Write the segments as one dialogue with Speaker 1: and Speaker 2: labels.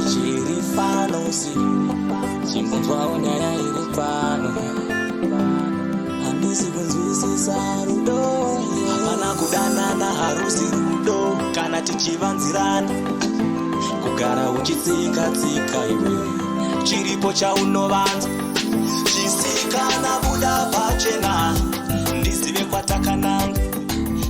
Speaker 1: Chiri pano si chimbonzwawo nyaya iri pano. Handisi kunzwisisa rudo. Hapana kudanana, harusi rudo kana tichivanzirana. Kugara uchitsika tsika iwe, chiripo chaunovanza. Chisikana, buda pachena ndizive kwatakananga.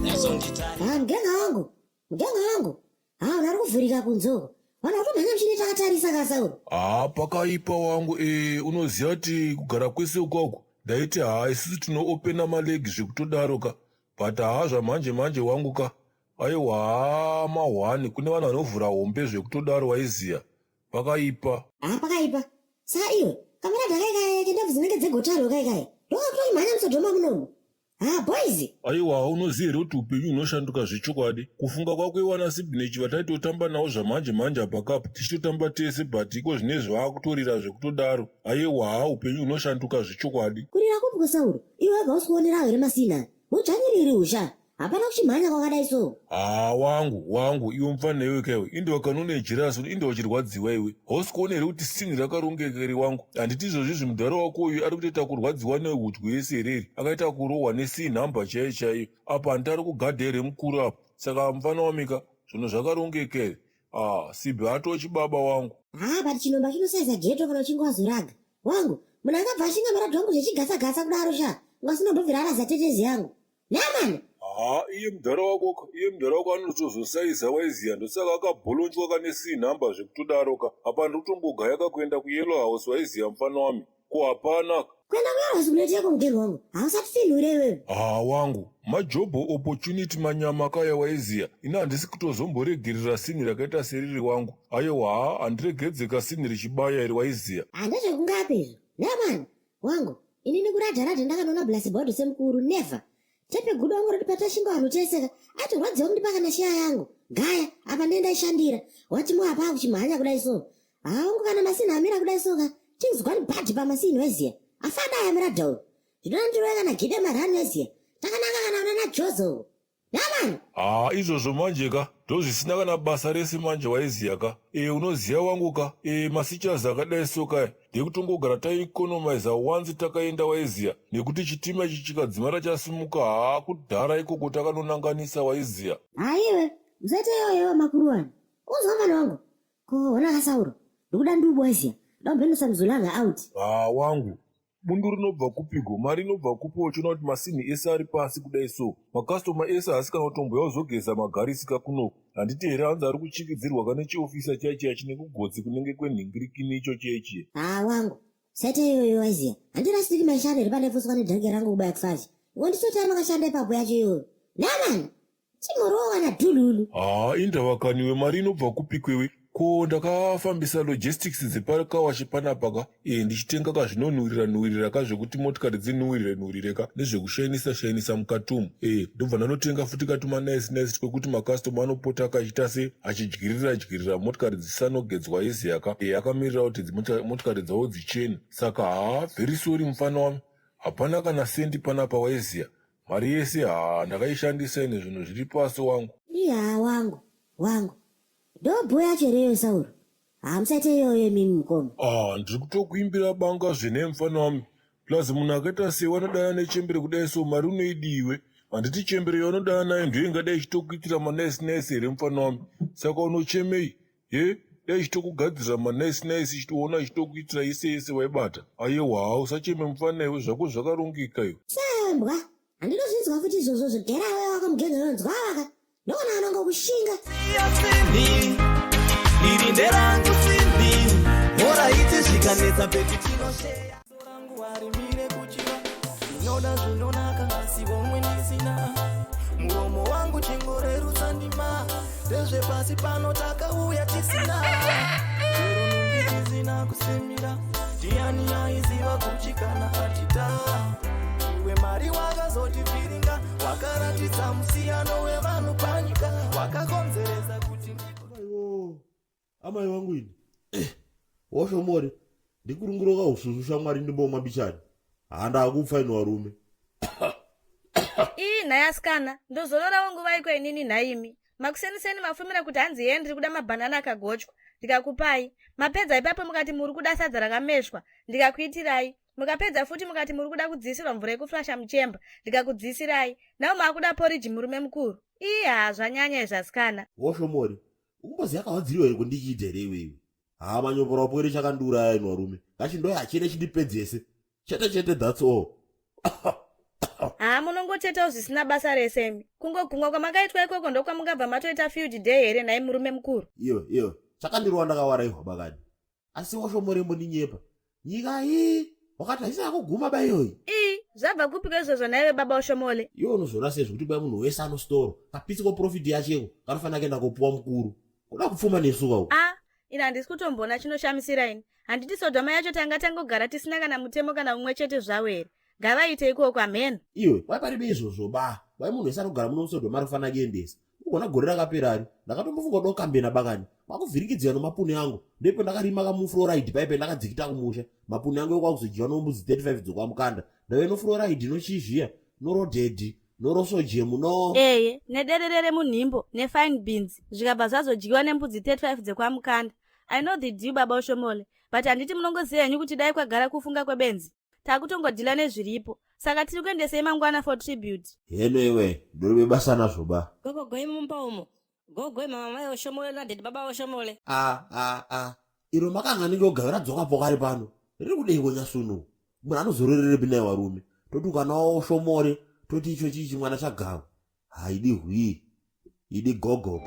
Speaker 1: Nyazonditari.
Speaker 2: Ha, mugenga wangu, mugenga wangu, ha, unari kuvhurika kunze uko. Vanhu vatomhanya muchine takatarisa kasauro.
Speaker 3: Haa, pakaipa wangu. Unoziva kuti kugara kwese ukwako ndaiti haa, isusu tinoopena malegi zvekutodaro ka, but haa, zvamanje manje wangu ka, aiwa, haa, mahwani kune vanhu vanovhura hombe zvekutodaro, waiziya. Pakaipa.
Speaker 2: Ha, pakaipa. Saka iwe kamarada kai kai kendebvu dzinenge dzegotaro kai kai ndokakutoimhanya muSodhoma munomu. Ha, boys.
Speaker 3: Aiwa, unoziva here kuti upenyu hunoshanduka zvechokwadi? Kufunga kwako iwana Sibnechi vataitotamba navo zvamanje manje apa kapu tichitotamba tese, but iko zvinezvi vaakutorira zvekutodaro. Aiwa, haa, upenyu hunoshanduka zvechokwadi.
Speaker 2: Kurira kupi kwaSauro? Iwe wega usi kuonerawo here masina? Hudzvanyiriri husha, hapana kuchimhanya kwakadai so.
Speaker 3: Haa wangu, wangu, iwe mufana iwe kaiwe, indowa kanone jealous, indowa uchirwadziwa iwe. Hausi kuona here kuti scene rakarongeka iri wangu? Handiti izvozvi mudhara wako uyu ari kutoita kurwadziwa nehudyu yese here iri? Akaita kurohwa nec number chaiyo chaiyo. Apa handiti ari kugadha here mukuru apa? Saka mufana wamika, zvinhu zvakarongeka here? Ah, Sibi atochibaba wangu.
Speaker 2: Ha, but chinomba chinosaiza ghetto kana uchinge wazoraga. Wangu, munhu angabva ashinga maradhi wangu zvechigatsa-gatsa kudaro sha, ungasinombobvira araza tetezi yangu. Namani.
Speaker 3: Haa, iye mudhara wako ka, iye mudhara wako anotozosaiza, waiziya. Ndosaka akabholonjwa kane c number zvekutodaro ka. Apa ndiri kutongogaya ka kuenda kuYellow House, waiziya mufana wami. Ko hapana ka.
Speaker 2: Kuenda kuYellow House kunoiteko, mugeni wangu? Hausati finhure iwewe.
Speaker 3: Haa wangu, majob opportunity manyama kaya, waiziya. Ini handisi kutozomboregerera scene rakaita seriri wangu. Aiwa, haa, handiregedze kascene richibaya iri, waiziya.
Speaker 2: Handezvekungapi izvo. Namani wangu, inini kuradha radha ndakanoona blasibhodho semukuru, never. Tepe gudo wangu roti patashinga vanhu teseka atorwadziwa kundipa kana share yangu gaya apa ndiye ndaishandira. Wati mo apa akuchimhanya kudai so. Hawangu, kana masini amira kudai so ka, things gone bad pamasini, weziya. Afada ayamira uyu zvinoda ndirove kana gide marani, weziya. Takanaka kana unana jozo namani.
Speaker 3: Haa, izvozvo manje ka ndozvisina kana basa rese manje, waiziya ka. Unoziya wangu ka, masichas akadai so kaya ndekutongogara taieconomiza once takaenda, waiziya, nekuti chitima ichi chikadzimara chasimuka, haa, kudhara ikoko takanonanganisa, waiziya.
Speaker 2: Haiwe, musaite iyoyo makuruwani. Unzwa mwana wangu, ko hona kasauro, ndikuda ndubu, waiziya, ndambenosa mzulanga out.
Speaker 3: Haa wangu, bundu rinobva kupigo? Mari inobva kupi uchiona kuti masini ese ari pasi kudai so? Makastoma ese haasi kana kutomboya kuzogeza magarisi kakunoku. Handiti here hanzi ari kuchikidzirwa kane chiofisa chiya chiya chine kugotsi kunenge kwenhingirikini icho chiye chiye?
Speaker 2: Haa wangu, saite iyoyo, waiziya. Handirasiri maishano here pandaifoswa nedhange rangu kubaya kufavi? Ngondisoti makashanda ipapo yacho iyoyo. Namani chimorowa kana dhululu.
Speaker 3: Haa, indava kaniwe, mari inobva kupi kwewe? Ko ndakafambisa logistics dzepakawashi panapa ka, ndichitenga kazvinonhuwirira nhuwirira ka zvekuti motikari dzinhuwirire nhuwirire ka, nezvekushainisa shainisa mukati umu. Ndobva ndanotenga futi katuma nice nice twekuti makastoma anopota akachiita se achidyirira dyirira motikari dzisanogedzwa iziya ka, akamirira kuti motikari dzavo dzichene. Saka haa, very sorry mufana wami, hapana kana sendi panapa, waiziya. Mari yese haa ndakaishandisa ine zvinhu zviri pasi wangu.
Speaker 2: Iya wangu, wangu, ndobho yacho reyo Sauro. Hamusaite iyoyo imimi mukoma.
Speaker 3: Ah, ndiri kutokuimbira banga zvene mufana wami. Plus munhu akaita sei wanodana nechembere kudai so, mari unoidiwe? Handiti chembere yaunodana nayo ndiyo ingadai ichitokuitira manice nice here mufana wami? Saka unochemei ye? Dai ichitokugadzirira manice nice, ichitoona ichitokuitira yese yese waibata. Ayewa, usacheme mufana iwe, zvako zvakarongeka iwe.
Speaker 2: Sembwa, handinozvinzwa futi izvozvo zvigerawe wako mugenge yonzwa waka ndoona anonga kushinga.
Speaker 1: Simbi iri nderangu simbi, moraiti zvikanetsa pepi tinosheya rangu harimire kuchiva. Zvinoda zvinonaka asi vomwe ndisina muromo wangu, chingorerutsa ndima ndezvepasi pano takauya tisina chero nhumbi tisina kusimira. Ndiani aiziva kuchikana atita iwe mari wakazotivhiringa, wakaratidza musiyano wevanhu panyika, wakakonzeresa kuti
Speaker 4: Aiwo, amai vangu ini. Woshomori ndikurunguroka ususu shamwari, ndimbomwa bichani. Handakufa ino varume.
Speaker 5: Ii nhai asikana, ndozororawo nguva iko inini nhaimi? Makuseniseni mafumira kuti hanzi yee, ndiri kuda mabhanana akagochwa. Ndikakupai. Mapedza ipapo mukati muri kuda sadza rakameshwa. Ndikakuitirai. Mukapedza futi mukati muri kuda kudziisirwa mvura yekuflasha muchemba. Ndikakudziisirai. Now maakuda porridge murume mukuru. Ii haa zvanyanya izvi asikana.
Speaker 4: Woshomori, ukumboziva kawadziriwa here kundichiita here iwewe? Haa manyopora wapwere chakandiuraya ini warume. Ngachindoya hachene chindipedzese. Chete chete that's all.
Speaker 5: Haa munongochetawo zvisina basa rese imi. Kungogumwa kwamakaitwa ikoko ndokwamungabva matoita field day here nhai murume mukuru?
Speaker 4: Iwe iwe chakandirova ndakawaraihwa bakani. Asi woshomori mbondinyepa. Nyika iyi wakati haisi yakuguma ba iyoyi.
Speaker 5: Ii zvabva kupiko izvozvo nhaiwe baba Oshomole?
Speaker 4: Iwe unozoona sei zvekuti kwai munhu wese anositoro kapitsi koprofiti yacheko kanofanira kuenda kopuwa mukuru. Kuda kupfuma nesu ka uku.
Speaker 5: Ah ini handisi kutomboona chinoshamisira ini. Handiti Sodhoma yacho tanga tangogara tisina kana mutemo kana umwe chete zvawo here? Ngavaite ikoko hameno.
Speaker 4: Iwe kwai paribe izvozvo ba. Kwai munhu wese anogara muno muSodhoma anofanira kuendesa. Ugona gore rakapera ari ndakatombofunga kuda kukambena bakani kwakuvhirikidzira nomapuni angu ndoipo ndakarima kamufloride paipe ndakadzikita kumusha mapuni angu yokwakuzodyiwa nombudzi 35 dzokwamukanda ndave nofloride nochizviya norodhedhi norosojemu no
Speaker 5: Eye, nederere remunhimbo, nefine beans, zvikabva zvazodyiwa nembudzi 35 dzekwamukanda. I know the deal baba Oshomole, but handiti munongoziva henyu kuti dai kwagara kufunga kwebenzi. Takutongodhila nezviripo. Saka tiri kuendesei mangwana for tribute.
Speaker 4: Heno iwe ndoribe basa nazvo ba.
Speaker 6: Gogo goi mumba umo. Gogo mama mai Oshomole na daddy baba Oshomole.
Speaker 4: A a a iro makanga anenge ogavira dzoka pokari pano riri kudeiko nyasunu munhu anozororerepi naye warume toti ukanawo Oshomole toti icho chii chimwana chagava haidi hwii idi gogo.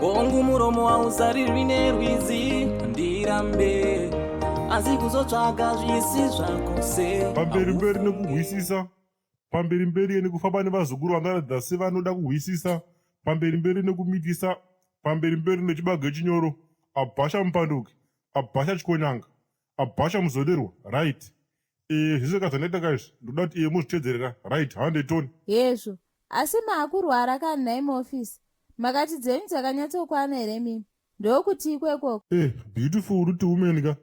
Speaker 1: Bongu muromo hauzarirwi nerwizi ndirambe asi kuzotsvaga zvisi zvako se
Speaker 3: Pamberi mberi nekuhwisisa pamberi mberi nekufamba nevazukuru vangaratidza sevanoda kuhwisisa pamberi mberi nekumitisa pamberi mberi nechibage chinyoro abhasha mupanduki abhasha chikonyanga abhasha muzonderwa right e zvese ka zvandaita ka izvi ndoda kuti iye muzvitedzerera right hande toni.
Speaker 7: Hezvo asi maakurwara kani nhai muoffice makati dzenyu dzakanyatsokwana here imimi ndokutii ikoko.
Speaker 3: Eh beautiful little woman ka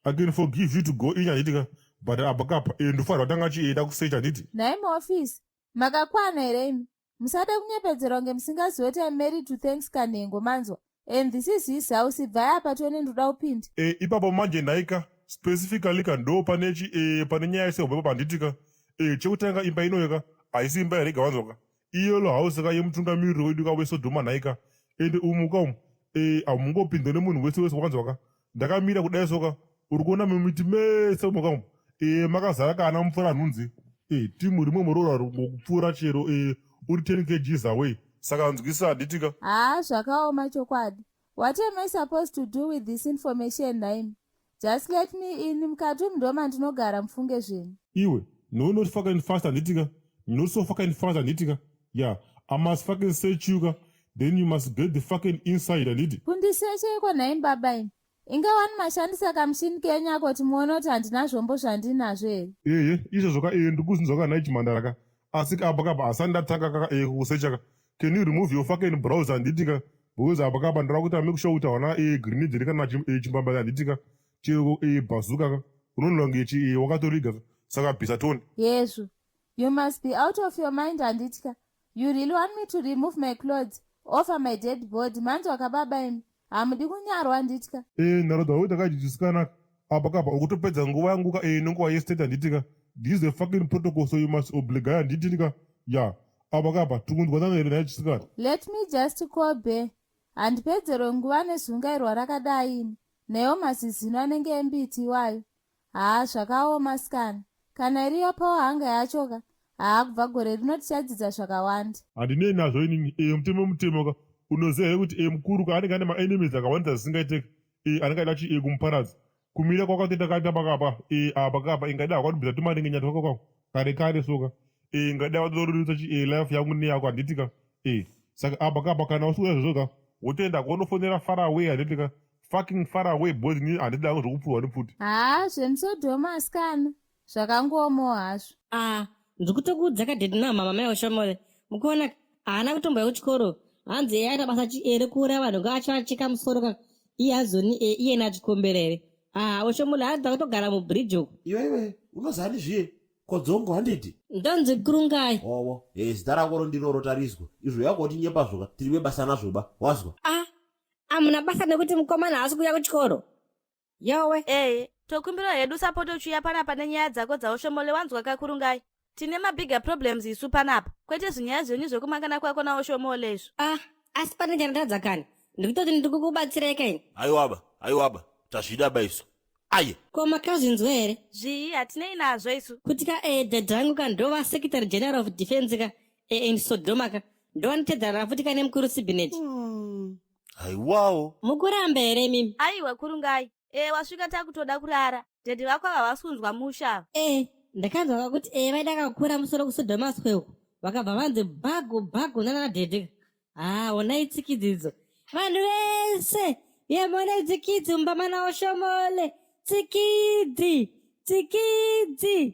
Speaker 3: I can forgive you to go in handiti ka but apa kapa eh ndofanirwa tanga chienda kusearch handiti.
Speaker 7: Nhai muoffice makakwana here imi musada kunyepedzerwa kunge musingazive kuti I'm married to Thanks Kanhengo manzwa and this is his house ibvai apa tione ndoda kupinda.
Speaker 3: Eh ipapo manje nhaika specifically ka ndo pane chi eh pane nyaya yese hombe ipapo handiti ka eh chekutanga imba inoyo ka haisi imba yarega wanzwa ka iyelo house ka yemutungamiriri wedu ka weSodhoma nhaika ende umu ka umu eh hamungopindwe nemunhu wese wese wakanzwa ka ndakamira kudai so ka uri kuona mumiti mese umu ka umu eh makazara kana mupfura nhunzi eh timu rimwe muroora kupfuura chero eh uri 10 kgs away saka nzwisa handiti ka.
Speaker 7: Haa zvakaoma chokwadi. What am I supposed to do with this information nhaimi? Just let me in mukati umu ndomandinogara mufunge zvenyu.
Speaker 3: Iwe no not fucking fast handiti ka not so fucking fast handiti ka yeah I must fucking search you ka then you must get the fucking inside handiti.
Speaker 7: Kundisecheiko nhaimi baba imi? Inga wani mashandisa kamushini kenyu ako kuti muone kuti handina zvombo zvandinazvo here?
Speaker 3: Ehe izvozvo ka ee ndikuzinzwa ka nhai chimhandara ka asi ka apa kapa hasani ndatanga ka ee kukusecha ka can you remove your fucking browser handiti ka because apa kapa ndira kuita make sure kuti hauna ee grenade here kana chimbambaira handiti ka chero ee bazooka ka unonwa kunge chi ee wakatoriga ka saka bvisa tone.
Speaker 7: Hezvo you must be out of your mind handiti ka you really want me to remove my clothes over my dead body manzwa ka baba imi hamudi kunyarwa handiti ka.
Speaker 3: Ee nharo dzauita ka chisikana apa kapa ukutopedza nguva yangu ka ee nenguva yestate handiti ka this is a fucking protocol so you must obligaya handiti ka ya apa kapa tikunzwanana here nhai chisikana.
Speaker 7: Let me just call Bear handipedzerwe nguva nezungairwa rakadai ini naiwo mazizino anenge embiti iwayo haa zvakaoma sikana kana iriyo power hanga yacho ka haa kubva gore rino tichadzidza zvakawanda.
Speaker 3: Handinei nazvo inini ee mutemo mutemo ka unoziva here kuti ee mukuru ka anenge ane maenemies akawandisa zvisingaiteka ee anenge aida chi ee kumuparadza kumira kwakatoita kaita pakapa ee apa kapa ingadai wakatobvisa tumaringe twako kwako kare kare soka ee ingadai watotorerutsa chi ee life yangu neyako handiti ka ee saka apa kapa kana usikuda izvozvo ka wotoenda konofonera far away handiti ka fucking far away because ini handidi hangu zvekupfurwa nepfuti.
Speaker 7: Haa zvemusodhoma asikana zvakangoomawo hazvo.
Speaker 6: Ah ndikutokuudza ka daddy na mama mai Oshomole mukuona haana kutombouya kuchikoro hanzi aita basa ere kuuraya vanhu ngaachivacheka musoro ka. Iye azoni e, iyena achikombera here? Ah, Oshomole hanzi akatogara mubridge uko.
Speaker 4: Iwewe unozani zviye kodzongo handiti?
Speaker 6: Ndonzi Kurungai.
Speaker 4: Owo, e, zita rako rondiroro tarizwa. Izvo yakoti nyepa zvoka, tiri vebasa nazvoba. Wazwa?
Speaker 6: Ah, amuna basa nekuti mukomana haasi kuuya kuchikoro. Yowe.
Speaker 5: Ee, tokumbira hedu support uchiuya panapa nenyaya dzako dzaOshomole wanzwa kaKurungai. Tine mabigger problems isu panapa, kwete zvinyaya zvenyu zvekumangana kwako naOshomole izvo.
Speaker 6: Ah, asi pane chandatadza kani? Ndikutoti ndiri kukubatsirai kaini.
Speaker 4: Aiwaba, aiwaba, tazvida ba isu. Aye.
Speaker 6: Ko makazvinzwa here?
Speaker 5: Zvii hatinei nazvo isu.
Speaker 6: Kuti ka eh, dad vangu ka ndova secretary general of defense ka eh, in Sodoma ka ndovanotedzana futi ka nemukuru Sibinet.
Speaker 4: Haiwawo.
Speaker 6: Mukuramba here imimi?
Speaker 5: Aiwa Kurungai, ee wasvika takutoda kurara. Dhedhi vako ava havasi kunzwa musha ava.
Speaker 6: Eh, ndakanzwa kakuti eh vaida kakukura musoro kuSodoma square uko. Vakabva vanzi bhagu bhagu nana dhedhi. Ah, onai tsikidzi idzo. Vanhu vese yemonai tsikidzi mumba mana Oshomole. Tsikidzi, tsikidzi.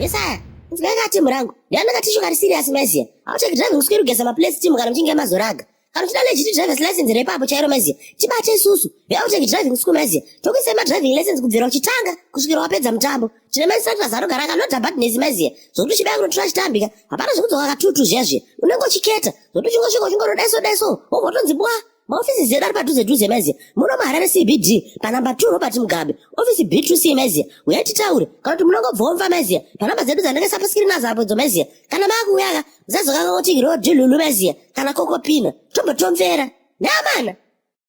Speaker 2: Yesaya, nzwai timu rangu. Ndiani katishu kari serious maiziya. Hauteki driving kuswera kugeza maplates timu kana muchinge mazoraga. Kana uchida legit driver's license repapo chairo maiziya. Tibate isusu. VeAutech driving school maiziya. Tokuisai madriving license kubvira uchitanga kusvikira wapedza mutambo. Tine mainstructors anogara akanoda badness maiziya. Zvokuti uchibaya kunotora chitambika. Hapana zvekudzoka katutu zviya zviya. Unenge uchiketa. Zvokuti uchingosvika uchingonodaiso daiso. Wobva watonzi bwa. Maofisi edu ari padhuze dhuze maiziya. Muno muHarare CBD panamba 2 Robert Mugabe. Ofisi B2C maiziya. Uyai titaure. Kana kuti munongobvomva maiziya. Panamba dzedu dzandakaisa paskiri nadzo apo idzo maiziya. Kana maakuuya ka musazokanganwa kuti rodhilulu maiziya kana kokopina. Tombotomvera. Nyamana.